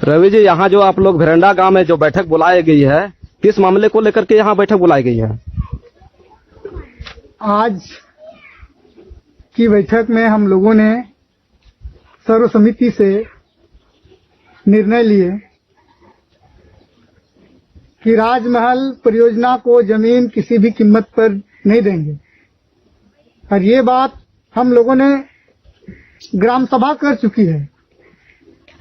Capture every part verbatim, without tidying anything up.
रवि जी, यहाँ जो आप लोग भेरंडा गांव में जो बैठक बुलाई गई है, किस मामले को लेकर के यहाँ बैठक बुलाई गई है? आज की बैठक में हम लोगों ने सर्वसम्मति से निर्णय लिए कि राजमहल परियोजना को जमीन किसी भी कीमत पर नहीं देंगे। और ये बात हम लोगों ने ग्राम सभा कर चुकी है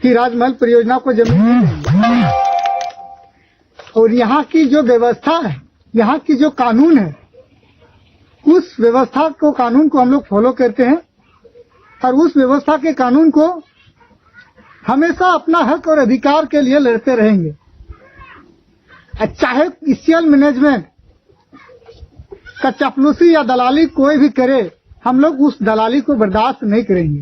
कि राजमहल परियोजना को जमीन नहीं देंगे। और यहाँ की जो व्यवस्था है, यहाँ की जो कानून है, उस व्यवस्था को, कानून को हम लोग फॉलो करते हैं और उस व्यवस्था के कानून को हमेशा अपना हक और अधिकार के लिए लड़ते रहेंगे। और चाहे ईसीएल मैनेजमेंट का चापलूसी या दलाली कोई भी करे, हम लोग उस दलाली को बर्दाश्त नहीं करेंगे,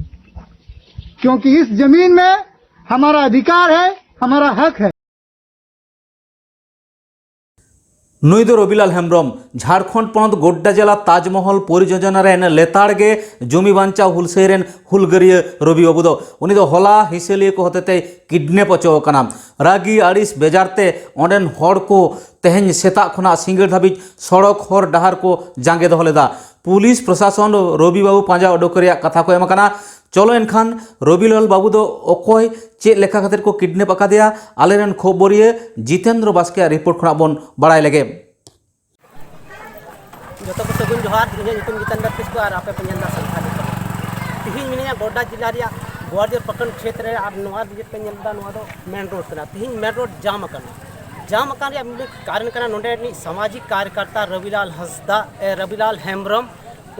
क्योंकि इस जमीन में हमारा अधिकार है, हमारा हक है। ᱱᱩᱭ ᱫᱚ ᱨᱚᱵᱤᱞᱟᱞ ᱦᱮᱢᱵᱽᱨᱚᱢ, ᱡᱷᱟᱲᱠᱷᱚᱸᱰ ᱯᱚᱱᱚᱛ ᱜᱳᱰᱰᱟ ᱡᱮᱞᱟ ᱛᱟᱡᱽᱢᱚᱦᱚᱞ ᱯᱚᱨᱤᱡᱳᱡᱚᱱᱟ ᱨᱮᱱ ᱞᱮᱛᱟᱲ ᱜᱮ ᱡᱩᱢᱤ ᱵᱟᱧᱪᱟᱣ ᱦᱩᱞᱥᱟᱹᱭ ᱨᱮᱱ ᱦᱩᱞᱜᱟᱹᱨᱤᱭᱟᱹ ᱨᱚᱵᱤ ᱵᱟᱹᱵᱩ ᱫᱚ᱾ ᱩᱱᱤ ᱫᱚ ᱦᱚᱞᱟ ᱦᱤᱥᱟᱹᱞᱤᱭᱟᱹ ᱠᱚ ᱦᱚᱛᱮᱛᱮᱭ ᱠᱤᱰᱱᱮᱯ ᱦᱚᱪᱚ ᱟᱠᱟᱱᱟ᱾ ᱨᱟᱹᱜᱤ ᱟᱹᱲᱤᱥ ᱵᱮᱡᱟᱨ ᱛᱮ ᱚᱸᱰᱮᱱ ᱦᱚᱲ ᱠᱚ ᱛᱮᱦᱮᱧ ᱥᱮᱛᱟᱜ ᱠᱷᱚᱱᱟᱜ ᱥᱤᱸᱜᱟᱹᱲ ᱫᱷᱟᱹᱵᱤᱡ ᱥᱚᱲᱚᱠ ᱦᱚᱨ ᱰᱟᱦᱟᱨ ᱠᱚ ᱡᱟᱸᱜᱮ ᱫᱚᱦᱚ ᱞᱮᱫᱟ᱾ ᱯᱩᱞᱤᱥ ᱯᱨᱚᱥᱟᱥᱚᱱ ᱨᱚᱵᱤ ᱵᱟᱹᱵᱩ ᱯᱟᱸᱡᱟ ᱩᱰᱩᱠ ᱨᱮᱭᱟᱜ ᱠᱟᱛᱷᱟ ᱠᱚ ᱮᱢ ᱟᱠᱟᱱᱟ᱾ ᱪᱚᱞᱚ ᱮᱱᱠᱷᱟᱱ ᱨᱚᱵᱤᱞᱟᱞ ᱵᱟᱹᱵᱩ ᱫᱚ ᱚᱠᱚᱭ, ᱪᱮᱫ ᱞᱮᱠᱟ ᱠᱟᱛᱮ ᱠᱚ ᱠᱤᱰᱱᱮᱯ ᱟᱠᱟᱫᱮᱭᱟ, ᱟᱞᱮᱨᱮᱱ ᱠᱷᱚᱵᱚᱨᱤᱭᱟᱹ ᱡᱤᱛᱮᱱᱫᱨᱚ ᱵᱟᱥᱠᱮᱭᱟᱜ ᱨᱤᱯᱳᱨᱴ ᱠᱷᱚᱱᱟᱜ ᱵᱚᱱ ᱵᱟᱲᱟᱭ ᱞᱮᱜᱮ᱾ ᱡᱚᱛᱚ ᱠᱚ ᱥᱟᱹᱜᱩᱱ ᱡᱚᱦᱟᱨ᱾ ᱤᱧᱟᱹᱜ ᱧᱩᱛᱩᱢ ᱡᱤᱛᱮᱱᱫᱨᱚ ᱠᱤᱥᱠᱩ ᱟᱨ ᱟᱯᱮ ᱯᱮ ᱧᱮᱞ ᱮᱫᱟ ᱥᱟᱱᱛᱟᱲᱤ ᱠᱷᱚᱵᱚᱨ᱾ ᱛᱤᱦᱤᱧ ᱢᱤᱱᱟᱹᱧᱟ ᱜᱳᱰᱰᱟ ᱡᱮᱞᱟ ᱨᱮᱭᱟᱜ ᱜᱳᱣᱟᱨᱫᱤᱭᱟᱹ ᱯᱨᱚᱠᱷᱚᱸᱰ ᱠᱷᱮᱛ ᱨᱮ, ᱟᱨ ᱱᱚᱣᱟ ᱡᱮ ᱯᱮ ᱧᱮᱞ ᱮᱫᱟ, ᱱᱚᱣᱟ ᱫᱚ ᱢᱮᱱ ᱨᱳᱰ ᱠᱟᱱᱟ᱾ ᱛᱤᱦᱤᱧ ᱢᱮᱱ ᱨᱳᱰ ᱡᱟᱢ ᱟᱠᱟᱱᱟ᱾ ᱡᱟᱢ ᱟᱠᱟᱱ ᱨᱮᱭᱟᱜ ᱢᱤᱫ ᱠᱟᱨᱚᱱ ᱠᱟᱱᱟ, ᱱᱚᱰᱮ ᱨᱤᱱᱤᱡ ᱥᱟᱢᱟᱡᱤᱠ ᱠᱟᱨᱭᱚᱠᱟᱨᱛᱟ ᱨᱚᱵᱤᱞᱟᱞ ᱦᱟᱸᱥᱫᱟ, ᱮ, ᱨᱚᱵᱤᱞᱟᱞ ᱦᱮᱢᱵᱨᱚᱢ,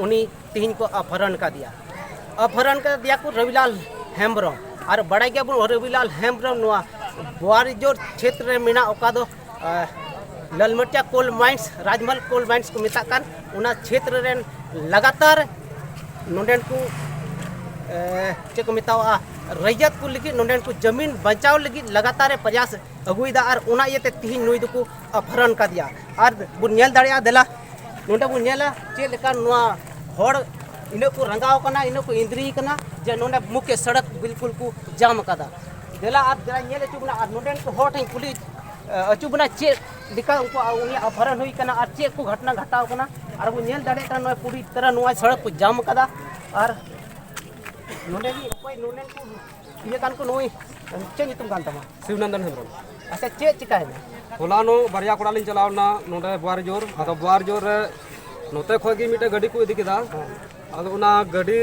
ᱩᱱᱤ ᱛᱤᱦᱤᱧ ᱠᱚ ᱟᱯᱦᱚᱨᱚᱱ ᱠᱟᱫᱮᱭᱟ᱾ ᱟᱯᱦᱚᱨᱚᱱ ᱠᱟᱫᱮᱭᱟ ᱠᱚ ᱨᱚᱵᱤᱞᱟᱞ ᱦᱮᱢᱵᱨᱚᱢ᱾ ᱟᱨ ᱵᱟᱲᱟᱭ ᱜᱮᱭᱟᱵᱚᱱ ᱨᱚᱵᱤᱞᱟᱞ ᱦᱮᱢᱵᱨᱚᱢ ᱱᱚᱣᱟ ᱵᱳᱣᱟᱨᱤᱡᱳᱨ ᱠᱷᱮᱛ ᱨᱮ ᱢᱮᱱᱟᱜ, ᱚᱠᱟ ᱫᱚ, ᱟᱦ, ᱞᱟᱞᱢᱟᱴᱤᱭᱟ ᱠᱳᱞ ᱢᱟᱭᱤᱱᱥ, ᱨᱟᱡᱽᱢᱟᱞ ᱠᱳᱞ ᱢᱟᱭᱤᱱᱥ ᱠᱚ ᱢᱮᱛᱟᱜ ᱠᱟᱱ, ᱚᱱᱟ ᱠᱷᱮᱛ ᱨᱮᱱ ᱞᱟᱜᱟᱛᱟᱨ ᱱᱚᱰᱮᱱ ᱠᱚ, ᱮ, ᱪᱮᱫ ᱠᱚ ᱢᱮᱛᱟᱣᱟᱜᱼᱟ, ᱨᱟᱭᱭᱟᱛ ᱠᱚ ᱞᱟᱹᱜᱤᱫ, ᱱᱚᱰᱮᱱ ᱠᱚ ᱡᱟᱹᱢᱤᱱ ᱵᱟᱧᱪᱟᱣ ᱞᱟᱹᱜᱤᱫ ᱞᱟᱜᱟᱛᱟᱨ ᱮ ᱯᱨᱚᱭᱟᱥ ᱟᱹᱜᱩᱭᱮᱫᱟ, ᱟᱨ ᱚᱱᱟ ᱤᱭᱟᱹᱛᱮ ᱛᱤᱦᱤᱧ ᱱᱩᱭ ᱫᱚᱠᱚ ᱟᱯᱦᱚᱨᱚᱱ ᱠᱟᱫᱮᱭᱟ᱾ ᱟᱨ ᱵᱚᱱ ᱧᱮᱞ ᱫᱟᱲᱮᱭᱟᱜᱼᱟ, ᱫᱮᱞᱟ, ᱱᱚᱰᱮ ᱵᱚᱱ ᱧᱮᱞᱟ ᱪᱮᱫ ᱞᱮᱠᱟ ᱱᱚᱣᱟ ᱦᱚᱲ ᱤᱱᱟᱹᱜ ᱠᱚ ᱨᱟᱸᱜᱟᱣ ᱠᱟᱱᱟ, ᱤᱱᱟᱹᱜ ᱠᱚ ᱤᱱᱫᱽᱨᱤ ᱠᱟᱱᱟ ᱡᱮ ᱱᱚᱰᱮ ᱢᱩᱠᱷᱭᱚ ᱥᱚᱲᱚᱠ ᱵᱤᱞᱠᱩᱞ ᱠᱚ ᱡᱟᱢ ᱟᱠᱟᱫᱟ᱾ ᱫᱮᱞᱟ ᱟᱨ ᱫᱮᱞᱟ ᱧᱮᱞ ᱦᱚᱪᱚ ᱵᱚᱱᱟ ᱟᱨ ᱱᱚᱰᱮᱱ ᱠᱚ ᱦᱚᱲ ᱴᱷᱮᱱ ᱠᱩᱞᱤ ᱦᱚᱪᱚ ᱵᱚᱱᱟ ᱪᱮᱫ ᱞᱮᱠᱟ ᱩᱱᱠᱩᱣᱟᱜ ᱩᱱᱤᱭᱟᱜ ᱚᱯᱦᱚᱨᱚᱱ ᱦᱩᱭ ᱠᱟᱱᱟ ᱟᱨ ᱪᱮᱫ ᱠᱚ ᱜᱷᱚᱴᱚᱱᱟ ᱜᱷᱟᱴᱟᱣ ᱠᱟᱱᱟ᱾ ᱟᱨ ᱵᱚᱱ ᱧᱮᱞ ᱫᱟᱲᱮᱭᱟᱜ ᱠᱟᱱᱟ ᱱᱚᱜᱼᱚᱭ ᱯᱩᱨᱤ ᱛᱟᱨᱟ ᱱᱚᱣᱟ ᱥᱚᱲᱚᱠ ᱠᱚ ᱡᱟᱢ ᱠᱟᱫᱟ᱾ ᱟᱨ ᱱᱚᱰᱮ ᱜᱮ ᱚᱠᱚᱭ ᱱᱚᱰᱮᱱ ᱠᱚ ᱤᱭᱟᱹ ᱠᱟᱱ ᱠᱚ ᱱᱩᱭ ᱪᱮᱫ ᱧᱩᱛᱩᱢ ᱠᱟᱱ ᱛᱟᱢᱟ? ᱥᱤᱵᱱᱚᱱᱫᱚᱱ ᱦᱮᱢᱵᱨᱚᱢ᱾ ᱟᱪᱪᱷᱟ, ᱪᱮᱫ ᱪᱤᱠᱟᱭᱮᱱᱟ? ᱦᱚᱞᱟᱱᱚᱜ ᱵᱟᱨᱭᱟ ᱠᱚᱲᱟ ᱞᱤᱧ ᱪᱟᱞᱟᱣ ᱞᱮᱱᱟ ᱱᱚᱰᱮ ᱵᱳᱣᱟᱨᱤᱡᱳᱨ᱾ ᱟᱫᱚ ᱵᱳᱣᱟᱨᱤᱡᱳᱨ ᱨᱮ ᱱᱚᱛᱮ ᱠᱷᱚᱡ ᱜᱮ ᱢᱤᱫᱴᱮᱡ ᱜᱟᱹᱰᱤ ᱠᱚ ᱤᱫᱤ ᱠᱮᱫᱟ᱾ ᱟᱫᱚ ᱚᱱᱟ ᱜᱟᱹᱰᱤ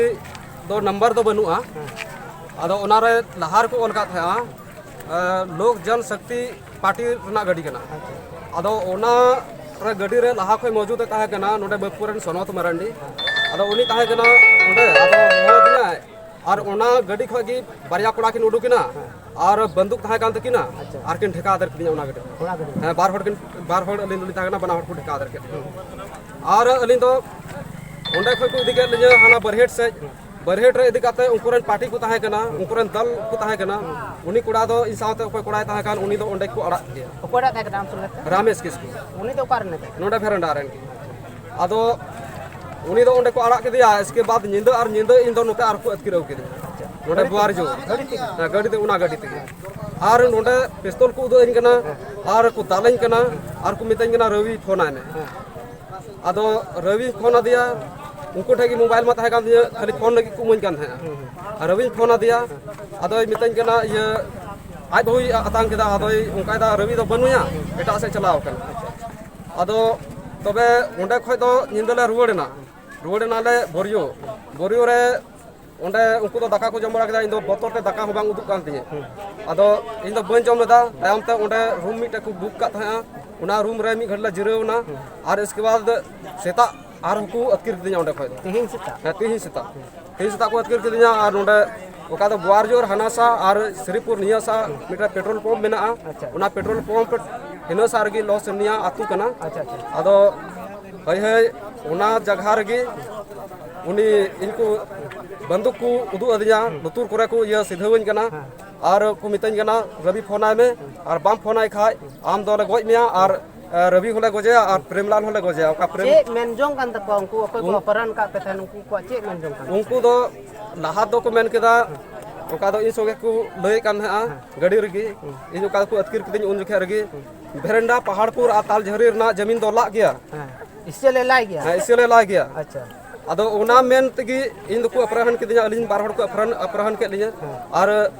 ᱫᱚ ᱱᱟᱢᱵᱟᱨ ᱫᱚ ᱵᱟᱹᱱᱩᱜᱼᱟ᱾ ᱟᱫᱚ ᱚᱱᱟᱨᱮ ᱞᱟᱦᱟ ᱨᱮᱠᱚ ᱚᱞ ᱠᱟᱫ ᱛᱟᱦᱮᱸᱜᱼᱟ, ᱮ, ᱞᱳᱠ ᱡᱚᱱ ᱥᱚᱠᱛᱤ ᱯᱟᱨᱴᱤ ᱨᱮᱱᱟᱜ ᱜᱟᱹᱰᱤ ᱠᱟᱱᱟ᱾ ᱟᱫᱚ ᱚᱱᱟ ᱨᱮ ᱜᱟᱹᱰᱤ ᱨᱮ ᱞᱟᱦᱟ ᱠᱷᱚᱡ ᱢᱚᱡᱩᱫ ᱮ ᱛᱟᱦᱮᱸ ᱠᱟᱱᱟ ᱱᱚᱰᱮ ᱵᱟᱸᱠᱩᱲᱟ ᱨᱮᱱ ᱥᱚᱱᱚᱛ ᱢᱟᱨᱟᱱᱰᱤ᱾ ᱟᱫᱚ ᱩᱱᱤ ᱛᱟᱦᱮᱸ ᱠᱟᱱᱟ ᱚᱸᱰᱮ, ᱟᱫᱚ ᱦᱚᱦᱚ ᱟᱹᱫᱤᱧᱟᱭ᱾ ᱟᱨ ᱚᱱᱟ ᱜᱟᱹᱰᱤ ᱠᱷᱚᱡ ᱜᱮ ᱵᱟᱨᱭᱟ ᱠᱚᱲᱟ ᱠᱤᱱ ᱩᱰᱩᱠ ᱮᱱᱟ᱾ ᱟᱨ ᱵᱟᱱᱫᱩᱠ ᱛᱟᱦᱮᱸ ᱠᱟᱱ ᱛᱟᱹᱠᱤᱱᱟ᱾ ᱟᱪᱪᱷᱟ᱾ ᱟᱨ ᱠᱤᱱ ᱴᱷᱮᱠᱟ ᱟᱫᱮᱨ ᱠᱤᱫᱤᱧᱟ ᱚᱱᱟ ᱜᱟᱹᱰᱤ᱾ ᱚᱱᱟ ᱜᱟᱹᱰᱤ? ᱦᱮᱸ, ᱵᱟᱨ ᱦᱚᱲ ᱠᱤᱱ, ᱵᱟᱨ ᱦᱚᱲ ᱟᱹᱞᱤᱧ ᱫᱚᱞᱤᱧ ᱛᱟᱦᱮᱸ ᱠᱟᱱᱟ, ᱵᱟᱱᱟ ᱦᱚᱲ ᱠᱚ ᱴᱷᱮᱠᱟ ᱟᱫᱮᱨ ᱠᱮᱫ ᱞᱤᱧᱟ᱾ ᱟᱨ ᱟᱹᱞᱤᱧ ᱫᱚ ᱚᱸᱰᱮ ᱠᱷᱚᱡ ᱠᱚ ᱤᱫᱤ ᱠᱮᱫ ᱞᱤᱧᱟᱹ ᱦᱟᱱᱟ ᱵᱟᱨᱦᱮᱴ ᱥᱮᱫ᱾ ᱵᱟᱨᱦᱮᱴ ᱨᱮ ᱤᱫᱤ ᱠᱟᱛᱮ ᱩᱱᱠᱩ ᱨᱮᱱ ᱯᱟᱨᱴᱤ ᱠᱚ ᱛᱟᱦᱮᱸ ᱠᱟᱱᱟ, ᱩᱱᱠᱩ ᱨᱮᱱ ᱫᱚᱞ ᱠᱚ ᱛᱟᱦᱮᱸ ᱠᱟᱱᱟ᱾ ᱩᱱᱤ ᱠᱚᱲᱟ ᱫᱚ ᱤᱧ ᱥᱟᱶᱛᱮ ᱚᱠᱚᱭ ᱠᱚᱲᱟᱭ ᱛᱟᱦᱮᱸ ᱠᱟᱱ, ᱩᱱᱤ ᱫᱚ ᱚᱸᱰᱮ ᱠᱚ ᱟᱲᱟᱜ ᱠᱮᱫᱮᱭᱟ᱾ ᱚᱠᱚᱭᱴᱟᱜ ᱛᱟᱦᱮᱸ ᱠᱟᱱᱟ ᱟᱢ ᱥᱚᱸᱜᱮ ᱛᱮ? ᱨᱟᱢᱮᱥ ᱠᱤᱥᱠᱩ᱾ ᱩᱱᱤ ᱫᱚ ᱚᱠᱟ ᱨᱮᱱ ᱛᱟᱦᱮᱸ ᱠᱟᱱᱟ? ᱱᱚᱰᱮ ᱵᱷᱮᱨᱮᱱᱰᱟ ᱨᱮᱱ ᱜᱮ᱾ ᱟᱫᱚ ᱩᱱᱤ ᱫᱚ ᱚᱸᱰᱮ ᱠᱚ ᱟᱲᱟᱜ ᱠᱮᱫᱮᱭᱟ᱾ ᱤᱥᱠᱮ ᱵᱟᱫ ᱧᱤᱫᱟᱹ ᱟᱨ ᱧᱤᱫᱟᱹ ᱤᱧ ᱫᱚ ᱱᱚᱛᱮ ᱟᱨ ᱠᱚ ᱟᱹᱛᱠᱤᱨ ᱟᱹᱜᱩ ᱠᱮᱫᱤᱧᱟ᱾ ᱱᱚᱰᱮ ᱜᱟᱹᱰᱤ ᱛᱮ? ᱵᱩᱣᱟᱨᱤᱡᱳᱨ᱾ ᱜᱟᱹᱰᱤ ᱛᱮᱜᱮ? ᱦᱮᱸ, ᱜᱟᱹᱰᱤ ᱛᱮ, ᱚᱱᱟ ᱜᱟᱹᱰᱤ ᱛᱮᱜᱮ᱾ ᱟᱨ ᱱᱚᱰᱮ ᱯᱤᱥᱛᱚᱞ ᱠᱚ ᱩᱫᱩᱜ ᱟᱹᱧ ᱠᱟᱱᱟ, ᱟᱨ ᱠᱚ ᱫᱟᱞᱟᱹᱧ ᱠᱟᱱᱟ, ᱟᱨ ᱠᱚ ᱢᱤᱛᱟᱹᱧ ᱠᱟᱱᱟ, "ᱨᱟᱹᱣᱤ ᱯᱷᱳᱱ ᱟᱭ ᱢᱮ᱾" ᱦᱮᱸ᱾ ᱟᱫᱚ ᱨᱟᱹᱣᱤᱧ ᱯᱷᱳᱱ ᱟᱫᱮᱭᱟ, ᱩᱱᱠᱩ ᱴᱷᱮᱡ ᱜᱮ ᱢᱳᱵᱟᱭᱤᱞ ᱢᱟ ᱛᱟᱦᱮᱸ ᱠᱟᱱ ᱛᱤᱧᱟᱹ, ᱠᱷᱟᱹᱞᱤ ᱯᱷᱳᱱ ᱞᱟᱹᱜᱤᱫ ᱠᱚ ᱤᱢᱟᱹᱧ ᱠᱟᱱ ᱛᱟᱦᱮᱸᱜᱼᱟ᱾ ᱦᱩᱸ, ᱦᱩᱸ᱾ ᱟᱨ ᱨᱟᱹᱣᱤᱧ ᱯᱷᱳᱱ ᱟᱫᱮᱭᱟ, ᱟᱫᱚᱭ ᱢᱤᱛᱟᱹᱧ ᱠᱟᱱᱟ, ᱤᱭᱟᱹ, ᱟᱡ ᱵᱟᱹᱦᱩᱭ ᱟᱛᱟᱝ ᱠᱮᱫᱟ, ᱟᱫᱚᱭ ᱚᱱᱠᱟᱭᱮᱫᱟ, "ᱨᱟᱹᱣᱤ ᱫᱚ ᱵᱟᱹᱱᱩᱭᱟ, ᱮᱴᱟᱜ ᱥᱮᱫ ᱪᱟᱞᱟᱣ ᱠᱟᱱᱟ᱾" ᱟᱫᱚ ᱛᱚᱵᱮ ᱚᱸᱰᱮ ᱠᱷᱚᱡ ᱫᱚ ᱧᱤᱫᱟᱹ ᱞᱮ ᱨᱩᱣᱟᱹᱲ ᱮᱱᱟ, ᱨᱩᱣᱟᱹᱲ ᱮᱱᱟᱞᱮ ᱵᱳᱨᱤᱭᱳ᱾ ᱵᱳᱨᱤᱭᱳ ᱨᱮ ᱚᱸᱰᱮ ᱩᱱᱠᱩ ᱫᱚ ᱫᱟᱠᱟ ᱠᱚ ᱡᱚᱢ ᱵᱟᱲᱟ ᱠᱮᱫᱟ, ᱤᱧ ᱫᱚ ᱵᱚᱛᱚᱨ ᱛᱮ ᱫᱟᱠᱟ ᱦᱚᱸ ᱵᱟᱝ ᱩᱫᱩᱜ ᱠᱟᱱ ᱛᱤᱧᱟᱹ᱾ ᱦᱩᱸ᱾ ᱟᱫᱚ ᱤᱧ ᱫᱚ ᱵᱟᱹᱧ ᱡᱚᱢ ᱞᱮᱫᱟ᱾ ᱛᱟᱭᱚᱢ ᱛᱮ ᱚᱸᱰᱮ ᱨᱩᱢ ᱢᱤᱫᱴᱮᱡ ᱠᱚ ᱵᱩᱠ ᱠᱟᱜ ᱛᱟᱦᱮᱸᱜᱼᱟ, ᱚᱱᱟ ᱨᱩᱢ ᱨᱮ ᱢᱤᱫ ᱜᱷᱟᱹᱲᱤᱡ ᱞᱮ ᱡᱤᱨᱟᱹᱣ ᱮᱱᱟ᱾ ᱦᱩᱸ᱾ ᱟᱨ ᱤᱥᱠᱮ ᱵᱟᱫ ᱥᱮᱛᱟᱜ ᱟᱨᱦᱚᱸ ᱠᱚ ᱟᱹᱛᱠᱤᱨ ᱠᱤᱫᱤᱧᱟ ᱚᱸᱰᱮ ᱠᱷᱚᱡ ᱫᱚ᱾ ᱛᱤᱦᱤᱧ ᱥᱮᱛᱟᱜ? ᱦᱮᱸ, ᱛᱤᱦᱤᱧ ᱥᱮᱛᱟᱜ᱾ ᱛᱤᱦᱤᱧ ᱥᱮᱛᱟᱜ ᱠᱚ ᱟᱹᱛᱠᱤᱨ ᱠᱤᱫᱤᱧᱟ ᱟᱨ ᱱᱚᱸᱰᱮ ᱚᱠᱟ ᱫᱚ ᱵᱳᱣᱟᱨᱡᱳᱨ ᱦᱟᱱᱟᱥᱟ ᱟᱨ ᱥᱨᱤᱯᱩᱨ ᱱᱤᱭᱟᱹ ᱥᱟ ᱢᱤᱫᱴᱮᱱ ᱯᱮᱴᱨᱳᱞ ᱯᱟᱢᱯ ᱢᱮᱱᱟᱜᱼᱟ᱾ ᱟᱪᱪᱷᱟ᱾ ᱚᱱᱟ ᱯᱮᱴᱨᱳᱞ ᱯᱟᱢᱯ ᱦᱤᱱᱟᱹ ᱥᱟ ᱨᱮᱜᱮ ᱞᱚᱥ ᱱᱤᱭᱟ ᱟᱹᱛᱩ ᱠᱟᱱᱟ᱾ ᱟᱪᱪᱷᱟ, ᱟᱪᱪᱷᱟ᱾ ᱟᱫᱚ ᱦᱳᱭ, ᱦᱳᱭ, ᱚᱱᱟ ᱡᱟᱭᱜᱟ ᱨᱮᱜᱮ ᱩᱱᱤ ᱤᱧ ᱠᱚ ᱵᱟᱱᱫᱩᱠ ᱠᱚ ᱩᱫᱩᱜ ᱟᱹᱫᱤᱧᱟ, ᱞᱩᱛᱩᱨ ᱠᱚᱨᱮ ᱠᱚ ᱤᱭᱟᱹ ᱥᱤᱫᱷᱟᱹᱣᱟᱹᱧ ᱠᱟᱱᱟ᱾ ᱦᱮᱸ᱾ ᱟᱨ ᱠᱚ ᱢᱤᱛᱟᱹᱧ ᱠᱟᱱᱟ, "ᱨᱟᱹᱵᱤ ᱯᱷᱳᱱ ᱟᱭ ᱢᱮ, ᱟᱨ ᱵᱟᱢ ᱯᱷᱳᱱ ᱟᱭ ᱠᱷᱟᱡ ᱟᱢ ᱫᱚᱞᱮ ᱜᱚᱡ ᱢᱮᱭᱟ, ᱟᱨ, ᱮ, ᱨᱟᱹᱵᱤ ᱦᱚᱸᱞᱮ ᱜᱚᱡᱮᱭᱟ, ᱟᱨ ᱯᱨᱮᱢᱞᱟᱞ ᱦᱚᱸᱞᱮ ᱜᱚᱡᱮᱭᱟ᱾" ᱚᱠᱟ ᱯᱨᱮᱢ ᱪᱮᱫ ᱢᱮᱱ ᱡᱚᱝ ᱠᱟᱱ ᱛᱟᱠᱚᱣᱟ ᱩᱱᱠᱩ ᱚᱠᱚᱭ ᱠᱚ ᱩᱱ- ᱚᱯᱦᱚᱨᱚᱱ ᱟᱠᱟᱫ ᱯᱮ ᱛᱟᱦᱮᱱ, ᱩᱱᱠᱩ ᱠᱚᱣᱟᱜ ᱪᱮᱫ ᱢᱮᱱ ᱡᱚᱝ ᱠᱟᱱ ᱛᱟᱠᱚᱣᱟ? ᱩᱱᱠᱩ ᱫᱚ ᱞᱟᱦᱟ ᱫᱚᱠᱚ ᱢᱮᱱ ᱠᱮᱫᱟ, ᱚᱠᱟ ᱫᱚ ᱤᱧ ᱥᱚᱸᱜᱮ ᱠᱚ ᱞᱟᱹᱭᱮᱫ ᱠᱟᱱ ᱛᱟᱦᱮᱸᱜᱼᱟ, ᱦᱮᱸ᱾ ᱜᱟᱹᱰᱤ ᱨᱮᱜᱮ᱾ ᱦᱩᱸ᱾ ᱤᱧ ᱚᱠᱟ ᱫᱚᱠᱚ ᱟᱹᱛᱠᱤᱨ ᱠᱤᱫᱤᱧ ᱩᱱ ᱡᱚᱠᱷᱮᱡ ᱨᱮᱜᱮ, ᱦᱩᱸ᱾ ᱵᱷᱮᱨᱮᱱᱰᱟ, ᱯᱟᱦᱟᱲᱯᱩᱨ ᱟᱨ ᱛᱟᱞᱡᱷᱟᱹᱨᱤ ᱨᱮᱱᱟᱜ ᱡᱟᱹᱢᱤᱱ ᱫᱚ ᱞᱟᱜ ᱜᱮᱭᱟ᱾ ᱦᱮᱸ᱾ ᱤᱥᱤᱭᱟᱹ ᱞᱮ ᱞᱟᱭ ᱜᱮᱭᱟ᱾ ᱦᱮᱸ, ᱤᱥᱤᱭᱟᱹ ᱞᱮ ᱞᱟᱭ ᱜᱮᱭᱟ᱾ ᱟᱪᱪᱷᱟ᱾ ᱟᱫᱚ ᱚᱱᱟ ᱢᱮᱱ ᱛᱮᱜᱮ ᱤᱧ ᱫᱚᱠᱚ ᱚᱯᱦᱨᱚᱱ ᱠᱤᱫᱤᱧᱟ, ᱟᱹᱞᱤᱧ ᱵᱟᱨ ᱦᱚᱲ ᱠᱚ ᱚᱯᱦᱨᱚᱱ, ᱚᱯᱦᱨᱚᱱ ᱠᱮᱫ ᱞᱤᱧᱟ᱾ ᱦᱮᱸ᱾ ᱟᱨ,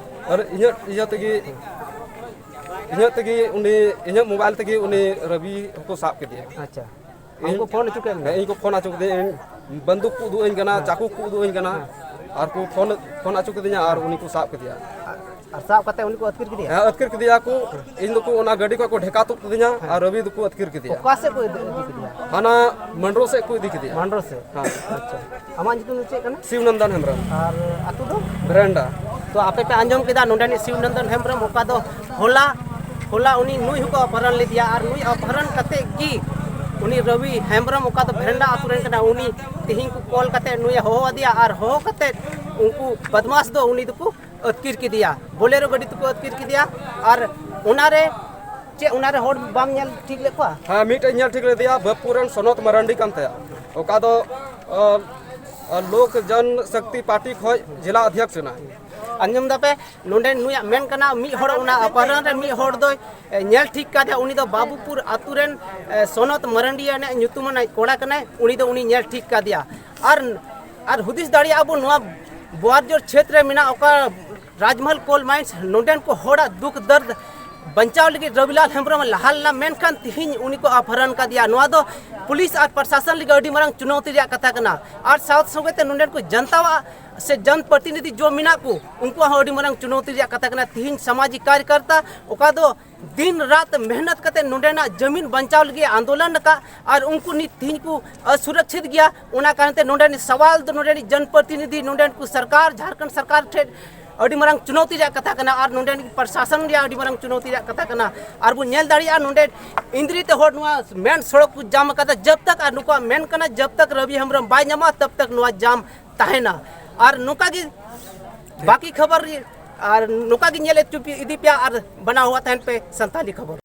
ᱟᱨ ᱤᱧᱟᱹᱜ ᱤᱭᱟᱹ ᱛᱮᱜᱮ, ᱤᱧᱟᱹᱜ ᱛᱮᱜᱮ ᱩᱱᱤ, ᱤᱧᱟᱹᱜ ᱢᱳᱵᱟᱭᱤᱞ ᱛᱮᱜᱮ ᱩᱱᱤ ᱨᱚᱵᱤ ᱦᱚᱸᱠᱚ ᱥᱟᱵ ᱠᱮᱫᱮᱭᱟ᱾ ᱟᱪᱪᱷᱟ᱾ ᱤᱧ ᱟᱢ ᱠᱚ ᱯᱷᱳᱱ ᱦᱚᱪᱚ ᱠᱮᱫ ᱢᱮᱭᱟ? ᱦᱮᱸ, ᱤᱧ ᱠᱚ ᱯᱷᱳᱱ ᱦᱚᱪᱚ ᱠᱮᱫᱤᱧᱟ᱾ ᱤᱧ ᱵᱟᱱᱫᱩᱠ ᱠᱚ ᱩᱫᱩᱜ ᱟᱹᱧ ᱠᱟᱱᱟ, ᱦᱮᱸ᱾ ᱪᱟᱠᱩ ᱠᱚ ᱩᱫᱩᱜ ᱟᱹᱧ ᱠᱟᱱᱟ᱾ ᱦᱮᱸ᱾ ᱟᱨ ᱠᱚ ᱯᱷᱳᱱ, ᱯᱷᱳᱱ ᱦᱚᱪᱚ ᱠᱤᱫᱤᱧᱟ ᱟᱨ ᱩᱱᱤ ᱠᱚ ᱥᱟᱵ ᱠᱮᱫᱮᱭᱟ᱾ ᱟᱨ ᱥᱟᱵ ᱠᱟᱛᱮ ᱩᱱᱤ ᱠᱚ ᱟᱹᱛᱠᱤᱨ ᱠᱮᱫᱮᱭᱟ? ᱦᱮᱸ, ᱟᱹᱛᱠᱤᱨ ᱠᱮᱫᱮᱭᱟ ᱠᱚ᱾ ᱤᱧ ᱫᱚᱠᱚ ᱚᱱᱟ ᱜᱟᱹᱰᱤ ᱠᱷᱚᱱ ᱠᱚ ᱰᱷᱮᱠᱟ ᱛᱩᱫ ᱠᱤᱫᱤᱧᱟ᱾ ᱦᱮᱸ᱾ ᱟᱨ ᱨᱚᱵᱤ ᱫᱚᱠᱚ ᱟᱹᱛᱠᱤᱨ ᱠᱮᱫᱮᱭᱟ᱾ ᱚᱠᱟ ᱥᱮᱫ ᱠᱚ ᱤᱫᱤ, ᱤᱫᱤ ᱠᱮᱫᱮᱭᱟ? ᱦᱟᱱᱟ ᱢᱟᱱᱰᱨᱳ ᱥᱮᱫ ᱠᱚ ᱤᱫᱤ ᱠᱮᱫᱮᱭᱟ᱾ ᱢᱟᱱᱰᱨᱳ ᱥᱮᱫ? ᱦᱮᱸ᱾ ᱟᱪᱪᱷᱟ᱾ ᱟᱢᱟᱜ ᱧᱩᱛᱩᱢ ᱫᱚ ᱪᱮᱫ ᱠᱟᱱᱟ? ᱥᱤᱵ ᱱᱚᱱᱫᱚᱱ ᱦᱮᱢᱵᱨᱚᱢ᱾ ᱟᱨ ᱟᱹᱛᱩ ᱫᱚ? ᱵᱷᱮᱨᱮᱱᱰᱟ᱾ ᱛᱚ ᱟᱯᱮ ᱯᱮ ᱟᱸᱡᱚᱢ ᱠᱮᱫᱟ ᱱᱚᱰᱮᱱᱤᱡ ᱥᱤᱵ ᱱᱚᱱᱫᱚᱱ ᱦᱮᱢᱵᱨᱚᱢ, ᱚᱠᱟ ᱫᱚ ᱦᱚᱞᱟ, ᱦᱚᱞᱟ ᱩᱱᱤ ᱱᱩᱭ ᱦᱚᱸᱠᱚ ᱚᱯᱦᱨᱚᱱ ᱞᱮᱫᱮᱭᱟ, ᱟᱨ ᱱᱩᱭ ᱚᱯᱦᱨᱚᱱ ᱠᱟᱛᱮ ᱜᱮ ᱩᱱᱤ ᱨᱚᱵᱤ ᱦᱮᱢᱵᱨᱚᱢ, ᱚᱠᱟ ᱫᱚ ᱵᱷᱮᱨᱮᱱᱰᱟ ᱟᱹᱛᱩ ᱨᱮᱱ ᱠᱟᱱᱟ, ᱩᱱᱤ ᱛᱮᱦᱮᱧ ᱠᱚ ᱠᱚᱞ ᱠᱟᱛᱮ ᱱᱩᱭᱮ ᱦᱚᱦᱚ ᱟᱫᱮᱭᱟ, ᱟᱨ ᱦᱚᱦᱚ ᱠᱟᱛᱮ ᱩᱱᱠᱩ ᱵᱚᱫᱢᱟᱥ ᱫᱚ ᱩᱱᱤ ᱫᱚᱠᱚ ᱟᱹᱛᱠᱤᱨ ᱠᱮᱫᱮᱭᱟ, ᱵᱳᱞᱮᱨᱳ ᱜᱟᱹᱰᱤ ᱛᱮᱠᱚ ᱟᱹᱛᱠᱤᱨ ᱠᱮᱫᱮᱭᱟ᱾ ᱟᱨ ᱚᱱᱟᱨᱮ ᱪᱮᱫ, ᱚᱱᱟᱨᱮ ᱦᱚᱲ ᱵᱟᱢ ᱧᱮᱞ ᱴᱷᱤᱠ ᱞᱮᱫ ᱠᱚᱣᱟ? ᱦᱮᱸ, ᱢᱤᱫᱴᱮᱡ ᱧᱮᱞ ᱴᱷᱤᱠ ᱞᱮᱫᱮᱭᱟ, ᱵᱟᱹᱫᱽᱯᱩᱨ ᱨᱮᱱ ᱥᱚᱱᱚᱛ ᱢᱟᱨᱟᱱᱰᱤ ᱠᱟᱱ ᱛᱟᱭᱟ, ᱚᱠᱟ ᱫᱚ, ᱟ, ᱟ, ᱞᱳᱠ ᱡᱚᱱ ᱥᱚᱠᱛᱤ ᱯᱟᱨᱴᱤ ᱠᱷᱚᱡ ᱡᱮᱞᱟ ᱚᱫᱷᱭᱚᱠᱥ ᱠᱟᱱᱟᱭ᱾ ᱟᱸᱡᱚᱢ ᱫᱟᱯᱮ, ᱱᱚᱰᱮ ᱱᱩᱭᱟᱜ ᱢᱮᱱ ᱠᱟᱱᱟ, ᱢᱤᱫ ᱦᱚᱲ ᱚᱱᱟ ᱚᱯᱦᱨᱚᱱ ᱨᱮ ᱢᱤᱫ ᱦᱚᱲ ᱫᱚᱭ, ᱮ, ᱧᱮᱞ ᱴᱷᱤᱠ ᱠᱟᱫᱮᱭᱟ, ᱩᱱᱤ ᱫᱚ ᱵᱟᱵᱩᱯᱩᱨ ᱟᱛᱩ ᱨᱮᱱ, ᱮ, ᱥᱚᱱᱚᱛ ᱢᱟᱨᱟᱱᱰᱤ ᱟᱱᱮ ᱧᱩᱛᱩᱢᱟᱱᱟᱭ ᱠᱚᱲᱟ ᱠᱟᱱᱟᱭ, ᱩᱱᱤ ᱫᱚ ᱩᱱᱤ ᱧᱮᱞ ᱴᱷᱤᱠ ᱠᱟᱫᱮᱭᱟ᱾ ᱟᱨ, ᱟᱨ ᱦᱩᱫᱤᱥ ᱫᱟᱲᱮᱭᱟᱜᱼᱟ ᱵᱚᱱ, ᱱᱚᱣᱟ ᱵᱳᱣᱟᱨᱡᱳᱨ ᱪᱷᱮᱛᱨᱮ ᱢᱮᱱᱟᱜ ᱚᱠᱟ ᱨᱟᱡᱽᱢᱚᱦᱚᱞ ᱠᱳᱞ ᱢᱟᱭᱤᱱᱥ, ᱱᱚᱰᱮᱱ ᱠᱚ ᱦᱚᱲᱟᱜ ᱫᱩᱠ ᱫᱟᱨᱫ ᱵᱟᱧᱪᱟᱣ ᱞᱟᱹᱜᱤᱫ ᱨᱚᱵᱤᱞᱟᱞ ᱦᱮᱢᱵᱨᱚᱢ ᱮ ᱞᱟᱦᱟ ᱞᱮᱱᱟ, ᱢᱮᱱᱠᱷᱟᱱ ᱛᱤᱦᱤᱧ ᱩᱱᱤ ᱠᱚ ᱚᱯᱦᱨᱚᱱ ᱠᱟᱫᱮᱭᱟ᱾ ᱱᱚᱣᱟ ᱫᱚ ᱯᱩᱞᱤᱥ ᱟᱨ ᱯᱨᱚᱥᱟᱥᱚᱱ ᱞᱟᱹᱜᱤᱫ ᱟᱹᱰᱤ ᱢᱟᱨᱟᱝ ᱪᱩᱱᱚᱣᱛᱤ ᱨᱮᱭᱟᱜ ᱠᱟᱛᱷᱟ ᱠᱟᱱᱟ᱾ ᱟᱨ ᱥᱟᱶ ᱥᱚᱸᱜᱮ ᱛᱮ ᱱᱚᱰᱮᱱ ᱠᱚ ᱡᱚᱱᱛᱟᱣᱟᱜ ᱥᱮ ᱡᱚᱱ ᱯᱨᱚᱛᱤᱱᱤᱫᱷᱤ ᱡᱚ ᱢᱮᱱᱟᱜ ᱠᱚ, ᱩᱱᱠᱩᱣᱟᱜ ᱦᱚᱸ ᱟᱹᱰᱤ ᱢᱟᱨᱟᱝ ᱪᱩᱱᱚᱣᱛᱤ ᱨᱮᱭᱟᱜ ᱠᱟᱛᱷᱟ ᱠᱟᱱᱟ᱾ ᱛᱤᱦᱤᱧ ᱥᱟᱢᱟᱡᱤᱠ ᱠᱟᱨᱭᱚᱠᱚᱨᱛᱟ, ᱚᱠᱟ ᱫᱚ ᱫᱤᱱ ᱨᱟᱛ ᱢᱮᱦᱱᱚᱛ ᱠᱟᱛᱮ ᱱᱚᱰᱮᱱᱟᱜ ᱡᱟᱢᱤᱱ ᱵᱟᱧᱪᱟᱣ ᱞᱟᱹᱜᱤᱫ ᱟᱱᱫᱳᱞᱚᱱ ᱟᱠᱟᱫ, ᱟᱨ ᱩᱱᱠᱩ ᱱᱤᱛ ᱛᱤᱦᱤᱧ ᱠᱚ ᱚᱥᱩᱨᱚᱠᱪᱷᱤᱛ ᱜᱮᱭᱟ᱾ ᱚᱱᱟ ᱠᱟᱨᱚᱱ ᱛᱮ ᱱᱚᱰᱮᱱᱤᱡ ᱥᱟᱣᱟᱞ ᱫᱚ ᱱᱚᱰᱮᱱᱤᱡ ᱡᱚᱱᱯᱨᱚᱛᱤᱱᱤᱫᱷᱤ, ᱱᱚᱰᱮᱱ ᱠᱚ ᱥᱚᱨᱠᱟᱨ, ᱡᱷᱟᱲᱠᱷᱚᱸᱰ ᱥᱚᱨᱠᱟᱨ ᱴᱷᱮᱱ ᱟᱹᱰᱤ ᱢᱟᱨᱟᱝ ᱪᱩᱱᱚᱣᱛᱤ ᱨᱮᱭᱟᱜ ᱠᱟᱛᱷᱟ ᱠᱟᱱᱟ, ᱟᱨ ᱱᱚᱰᱮᱱᱤᱡ ᱯᱨᱚᱥᱟᱥᱚᱱ ᱨᱮᱭᱟᱜ ᱟᱹᱰᱤ ᱢᱟᱨᱟᱝ ᱪᱩᱱᱚᱣᱛᱤ ᱨᱮᱭᱟᱜ ᱠᱟᱛᱷᱟ ᱠᱟᱱᱟ᱾ ᱟᱨ ᱵᱚᱱ ᱧᱮᱞ ᱫᱟᱲᱮᱭᱟᱜᱼᱟ, ᱱᱚᱰᱮ ᱤᱱᱫᱨᱤ ᱛᱮ ᱦᱚᱲ ᱱᱚᱣᱟ ᱢᱮᱱ ᱥᱚᱲᱚᱠ ᱠᱚ ᱡᱟᱢ ᱟᱠᱟᱫᱟ ᱡᱟᱵ ᱛᱟᱠ, ᱟᱨ ᱱᱩᱠᱩᱣᱟᱜ ᱢᱮᱱ ᱠᱟᱱᱟ ᱡᱟᱵ ᱛᱟᱠ ᱨᱚᱵᱤ ᱦᱮᱢᱵᱨᱚᱢ ᱵᱟᱭ ᱧᱟᱢᱚᱜᱼᱟ, ᱛᱟᱵ ᱛᱟᱠ ᱱᱚᱣᱟ ᱡᱟᱢ ᱛᱟᱦᱮᱱᱟ᱾ ᱟᱨ ᱱᱚᱝᱠᱟ ᱜᱮ ᱵᱟᱹᱠᱤ ᱠᱷᱚᱵᱚᱨ ᱟᱨ ᱱᱚᱝᱠᱟ ᱜᱮ ᱧᱮᱞ ᱦᱚᱪᱚ ᱯᱮ, ᱤᱫᱤ ᱯᱮᱭᱟ, ᱟᱨ ᱵᱟᱱᱟᱣ ᱦᱩᱭᱩᱜᱼᱟ ᱛᱟᱦᱮᱱ ᱯᱮ ᱥᱟᱱᱛᱟᱞᱤ ᱠᱷᱚᱵᱚᱨ᱾